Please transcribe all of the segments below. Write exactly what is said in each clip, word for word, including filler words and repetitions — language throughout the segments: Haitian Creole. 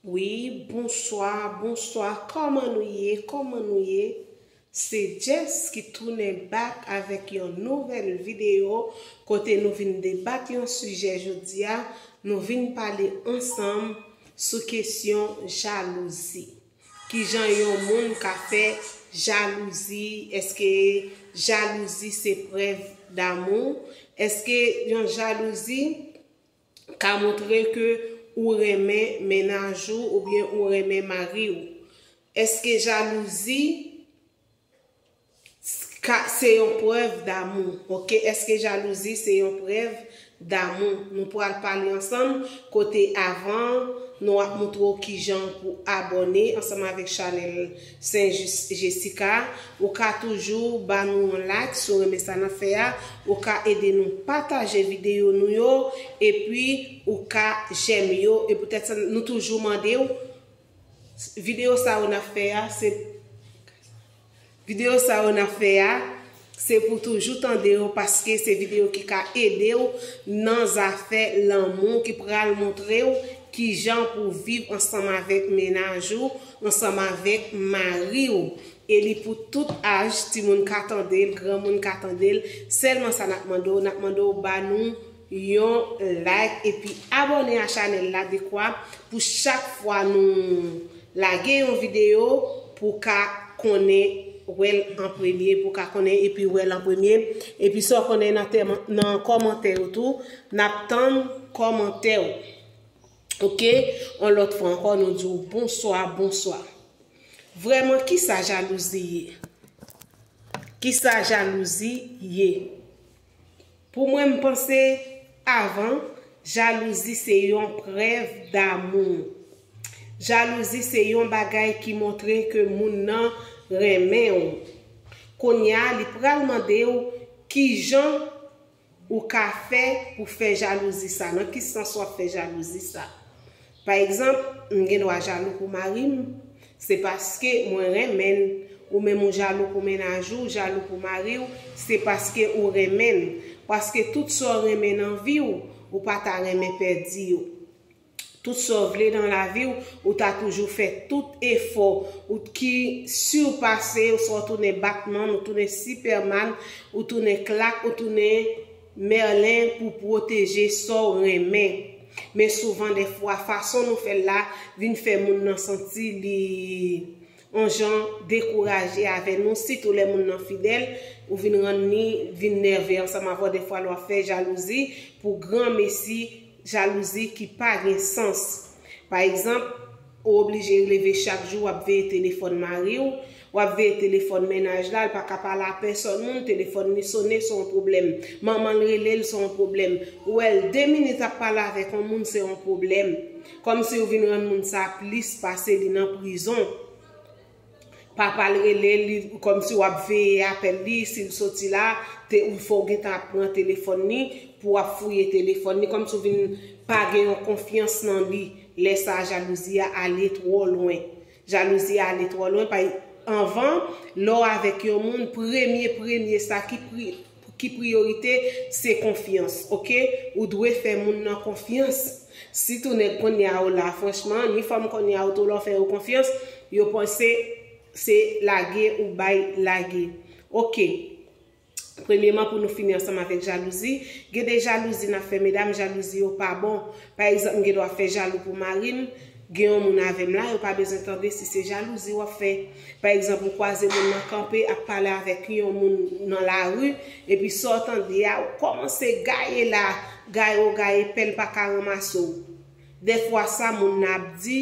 Wi, bonswa, bonswa, kòman nou ye, kòman nou ye? Se Jess ki tounen back avèk yon nouvèl videyo kote nou vin debat yon sijè jodi a, nou vin pale ansanm sou kesyon jalouzi. Kijan yon moun ka fè jalouzi? Èske jalouzi se prèv damou? Èske yon jalouzi ka montre ke ou renmen mennaj ou oubyen ou renmen mari w? Èske jalouzi ka, se yon prèv damou? Oke, èske jalouzi se yon prèv damou? Nou pral pale ansanm, kote avan nou ap montre w kijan pou abòne ansanm avèk chanèl Sen Jis Jessica. Ou ka toujou ba nou yon like si w renmen sa n ap fè a. Ou ka ede nou pataje videyo nou yo, epi ou ka jèm yo. E poutèt sa, nou toujou mande w, videyo sa yo n ap fè a, se videyo sa yo n ap fè a, se pou toujou tande yo, paske se videyo ki ka ede w nan zafè lanmou, ki pral montre w kijan pou viv ansanm avèk mennaj ou, ansanm avèk mari w. E li pou tout aj, timoun ka tande l, granmoun ka tande l. Sèlman sa n ap mande w, n ap mande w ba nou yon like epi abòne a chanèl la dekwa pou chak fwa nou lage yon videyo pou w ka konnen wè l an premye, pou w ka konnen epi wè l an premye. Epi sa w konnen nan tèm, nan kòmantè yo tou, n ap tann kòmantè w. Oke? Yon lòt fwa ankò, nou di w bonswa, bonswa. Vrèman, kisa jalouzi ye? Kisa jalouzi ye? Pou mwen, m panse avan, jalouzi se yon prèv damou. Jalouzi se yon bagay ki montre ke moun nan renmen w. Kounye a, li pral mande w kijan ou ka fè pou fè jalouzi sa. Nan ki sans w ap fè jalouzi sa? Pa egzanp, m gen dwa jalou pou mari m, se paske mwen renmen l. Ou menm ou jalou pou mennaj ou, ou jalou pou mari w, se paske ou renmen l. Paske tout sa w renmen nan vi w, ou pa ta renmen pèdi yo. Tout sa w vle nan lavi w, ou ta toujou fè tout efò, ou ki sipase, ou sa w tounen Batman, ou tounen Sipèman, ou tounen Clark, ou tounen Mèlen pou pwoteje sa w renmen. Men souvan dèfwa, fason nou fè l la vin fè moun nan santi li yon jan dekouraje avè nou, sitou lè moun nan fidèl, ou vin rann li vin nève ansanm avè w. Dèfwa, lè w ap fè jalouzi pou granmesi, jalouzi ki pa gen sans. Pa egzanp, ou oblije leve chak jou, w ap veye telefòn mari w, w ap veye telefòn mennaj la, l pa ka pale a pèsòn moun, telefòn li sone, se yon pwoblèm. Manman l rele l, se yon pwoblèm. Ou wè l de minit ap pale avèk yon moun, se yon pwoblèm. Kòmsi w vin rann moun sa plis pase li nan prizon. Papa l rele li, kòmsi w ap veye apèl li, si l soti la, te, ou fò w gentan ap pran telefòn li, pou w ap fouye telefòn li, kòmsi w vin pa gen yon konfyans nan li. Lè sa a, jalouzi a ale twò lwen. Jalouzi a ale twò lwen. Pa, anvan, lè w avèk yon moun, premye, premye, sa ki pri, ki priyorite, se konfyans, oke? Ou dwe fè moun nan konfyans. Sitou nèg kounye a yo la, franchman, ni fanm kounye a yo tou, lè w fè yo konfyans, yo panse se lage ou bay lage. Oke. Premyeman, pou nou fini ansanm avèk jalouzi, gen de jalouzi n ap fè, medam, jalouzi yo pa bon. Pa egzanp, m gen dwa fè jalou pou mari m, gen yon moun avè m la, yo pa bezwen tande si se jalouzi w ap fè. Pa egzanp, ou kwaze moun nan kanpe ap pale avèk yon moun nan lari, epi sa w tande a, ou kòmanse gaye la, gaye w gaye, pèl pa ka ranmase w. Dèfwa sa moun nan ap di,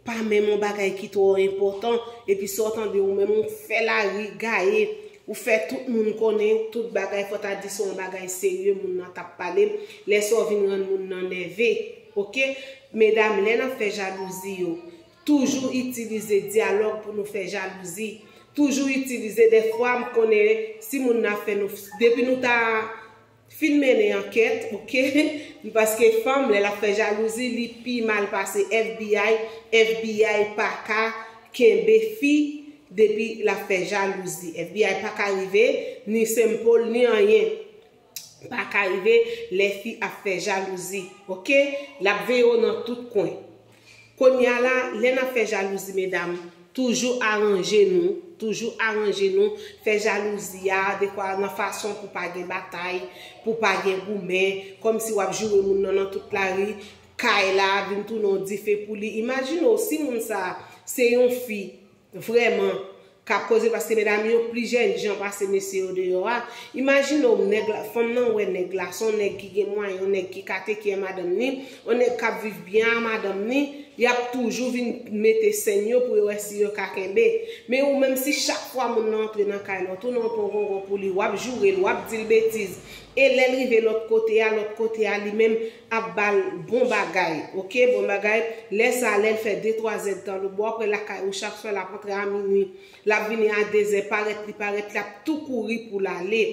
pa menm yon bagay ki twò enpòtan, epi sa w tande ou menm ou fè lari gaye, ou fè tout moun konnen tout bagay, fò ta di se yon bagay serye moun nan t ap pale, lè sa w vin rann moun nan nève, oke? Medam, lè n ap fè jalouzi yo, toujou itilize dyalòg pou nou fè jalouzi. Toujou itilize, dèfwa m konnen si moun nan ap fè nou, depi nou ta fin mennen ankèt, oke? Paske fanm, lè l ap fè jalouzi, li pi mal pase F B I. F B I pa ka kenbe fi depi l ap fè jalouzi. F B I pa ka rive, ni sèmpo l, ni anyen. Pa ka rive lè fi ap fè jalouzi, oke? L ap veye w nan tout kwen. Kounye a la, lè n ap fè jalouzi, medam, toujou aranje nou, toujou aranje nou, fè jalouzi a, defwa nan fason pou pa gen batay, pou pa gen goumen, kòmsi w ap joure moun nan nan tout lari, kay la, vin tounen yon dife pou li. Imajine w, si moun sa a se yon fi, vrèman, k ap koze, paske medam yo pli jènjan pase mesye yo deyò a. Imajine w, nèg la, fanm nan wè nèg la, se yon nèg ki gen mwayen, yon nèg ki ka take care madanm ni, yon nèg k ap viv byen a madanm ni, y ap toujou vin mete sèn yo pou yo wè si yo ka kenbe. Men ou menm, si chak fwa moun nan antre nan kay la, w tounen yon pongongon pou li, w ap joure l, w ap di l betiz, e lè l rive lòt kote a, lòt kote a, li menm ap ba l bon bagay, oke, bon bagay. Lè sa a, lè l fè de twa zèdtan lòtbò, apre lakay ou chak swa l ap antre a minui, l ap vini a dezè, parèt li parèt, l ap tou kouri pou l ale.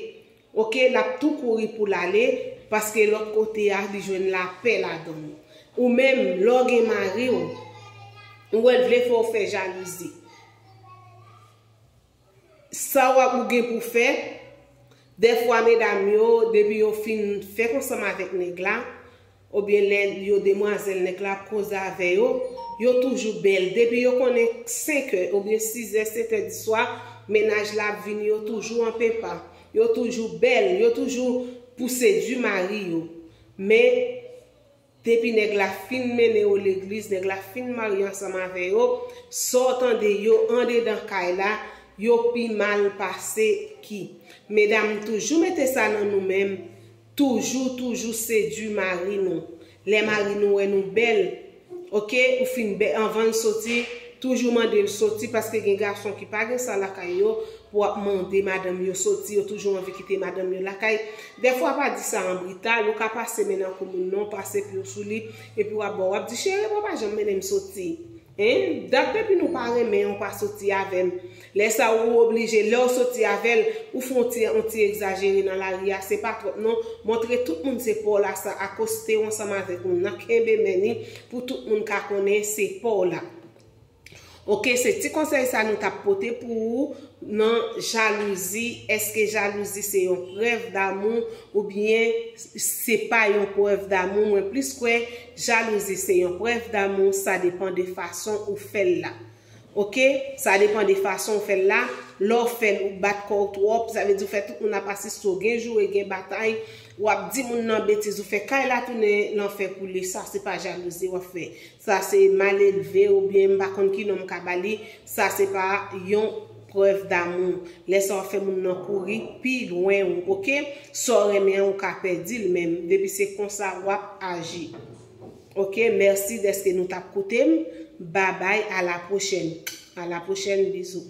Oke, l ap tou kouri pou l ale, paske lòt kote a, li jwenn lapè ladan l. Ou menm, lè w gen mari w, ou wè l vle fè w fè jalouzi. Sa w ap ou gen pou fè, dèfwa medam yo, depi yo fin fèk ansanm avèk nèg la, oubyen lè yo demwazèl, nèg la ap koze avè yo, yo toujou bèl. Depi yo konnen senkè oubyen sizè, setè di swa, mennaj la ap vini, yo toujou an pepa. Yo toujou bèl, yo toujou pou sedui mari yo. Men, depi nèg la fin mennen yo legliz, nèg la fin marye ansanm avè yo, sa w tande yo andedan kay la, yo pi mal pase ki. Medam, toujou mete sa nan nou menm, toujou, toujou sedui mari nou. Lè mari nou wè nou bèl, oke, ou fin bèl, anvan l soti, toujou mande l soti, paske gen gason ki pa gen sa lakay yo, pou w ap mande madanm yo soti, yo toujou anvi kite madanm yo lakay. Dèfwa pa di sa an brital, ou ka pase men nan kou moun nan, pase pye w sou li, epi w ap ba w, w ap di, "Cheri, bon, pa janm mennen m soti. Hein? Dat depi nou pa renmen, ou pa soti avè m." Lè sa ou oblije, lè w soti avè l, ou fè yon ti, yon ti egzajere nan lari a, se pa twòp non. Montre tout moun se pa w la sa, akoste w ansanm avèk moun nan, kenbe men ni, pou tout moun ka konnen se pa w la. Oke, se ti konsèy sa nou t ap pote pou ou nan jalouzi. Èske jalouzi se yon prèv damou oubyen se pa yon prèv damou? Mwen plis kwè jalouzi se yon prèv damou, sa depann de fason ou fè l la. Oke? Sa depann de fason ou fè l la. Lè w fè l, ou bat kò w twòp, sa vle di ou fè tout moun ap asiste w, gen joure, gen batay, w ap di moun nan betiz, ou fè kay la tounen lanfè pou li, sa se pa jalouzi w ap fè. Sa se malelve oubyen m pa konn ki non m ka ba li. Sa se pa yon prèv damou. Lè sa w ap fè moun nan kouri pi lwen ou, oke? Sa w renmen an, ou ka pèdi l menm. Depi se konsa w ap aji. Oke, mèsi dèske nou t ap koute m. Babay, a la pwochèn. A la pwochèn, bizou.